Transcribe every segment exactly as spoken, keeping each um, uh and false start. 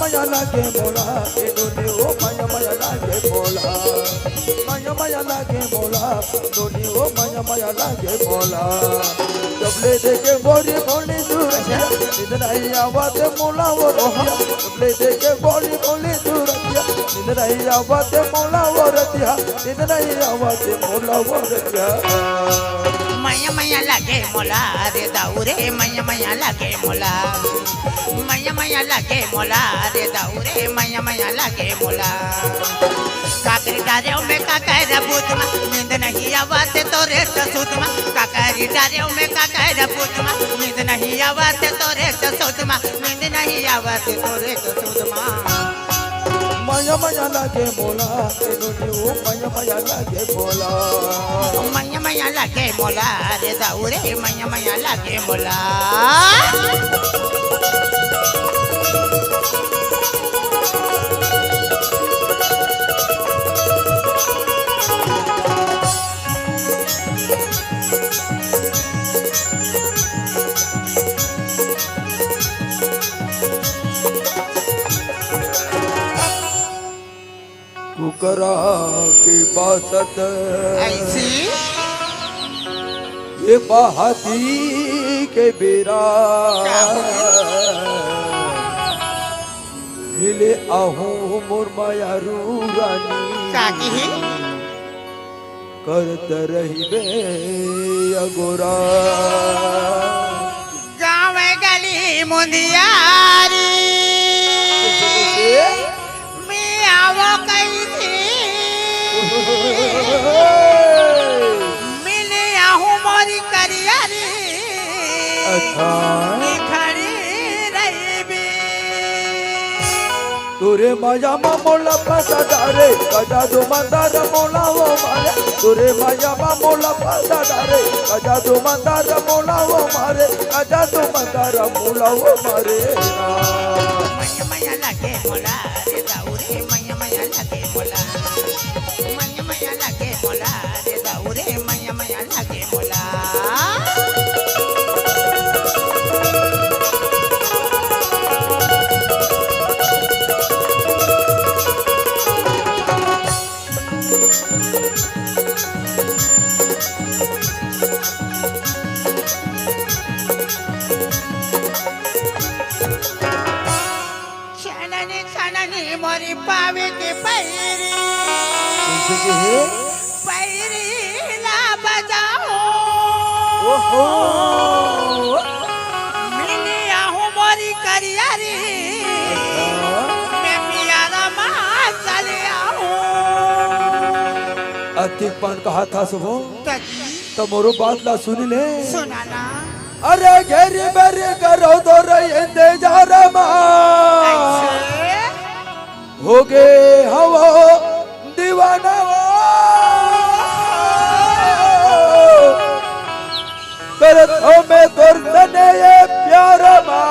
मया लागे मोला, ए नोनी ओ मया मया लागे मोला। मया मया लागे मोला, नोनी ओ मया मया लागे मोला। जब ले देखे बोली बोली तू रतिया, नींद नहीं आवत मोला वो रतिया। जब ले देखे बोली बोली तू रतिया, नींद नहीं आवत मोला वो रतिया। नींद नहीं आवत मोला वो रतिया। मया मया लागे मोला रे दाऊ रे, मया मया लागे मोला। मया मया लागे मोला रे दाऊ रे, मया मया लागे मोला। काकरी डारे में काकर बुतमा, नींद नहीं आवत तोरे ससुतमा। काकरी डारे में काकर बुतमा, नींद नहीं आवत तोरे ससुतमा। नींद नहीं आवत तोरे ससुतमा। मया मया लागे मोला, ए नोनी ओ मया मया लागे मोला। मया मया लागे मोला रे दाऊ रे, मया मया लागे मोला। कुकरा के बासत ऐसी? ये बहाती के बेरा। का हो? मिले आहू मोर मयारू रानी। का किही? करत रहिबे अगोरा। गाँव गली मुंदियारी, मैं आवो कैसे? मिले आहू मोरी करियारी, अच्छा। मैं खड़ी रहिबे। तोरे मया मा मोला फंसा डारे, कजा दो मंदार मोला वो मारे। तोरे मया मा मोला फंसा डारे, कजा दो मंदार मोला वो मारे। कजा दो मंदार मोला वो मारे। मया मया लागे मोला रे दाऊ रे, मया मया लागे मोला। मया मया लागे मोला रे दाऊ रे, मया मया लागे मोला। छननी छननी मोरी पावे के पैरी। कैसे के हे? पैरी ला बजाओ। ओहो। मिली आहू मोरी करियारी। अच्छा। मैं पियारा मा चले आहू। अतिक पान कहा था सुबह। त मोरो बात ला सुन ले। सुना ना। अरे घेरी बेरी करो तो रही इंतजार मा। ऐसे? होगे हवो दीवाना वो। करत हो मैं तोर सने ये प्यार मा।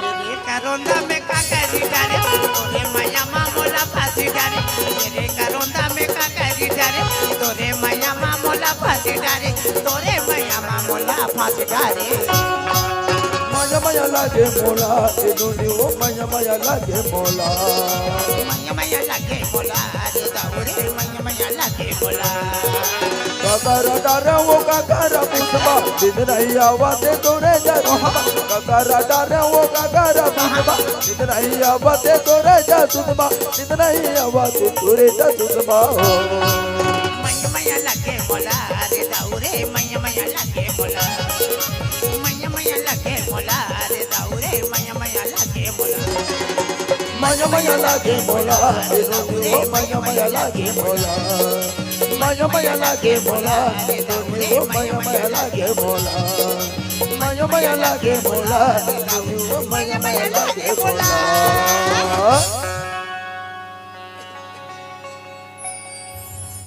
मेरे करोंदा में का करी डारे, तोरे मया मा मोला फांसी डारे। मेरे करोंदा में का करी डारे, तोरे मया मा मोला फांसी डारे। तोरे मया मा मोला फांसी डारे। मया मया लागे मोला, ए नोनी ओ मया मया लागे मोला। मया मया लागे मोला, अरे दाऊ रे, मया मया लागे मोला। काकरा डारे वो काकरा बुतबा, नींद नहीं आवा ते तोरे जादू। काकरा डारे वो काकरा बुतबा, नींद नहीं आवा ते तोरे जादू। नींद नहीं आवा ते तोरे जादू। मया मया लागे मोला, अरे दाऊ रे, मया मया लागे मोला। मया मया लागे मोला, अरे दाऊ रे, मया मया लागे मोला। मया मया लागे मोला, ए नोनी ओ मया मया लागे मोला। मया मया लागे मोला, ए नोनी ओ मया मया लागे मोला। मया मया लागे मोला, ए नोनी ओ मया मया लागे मोला।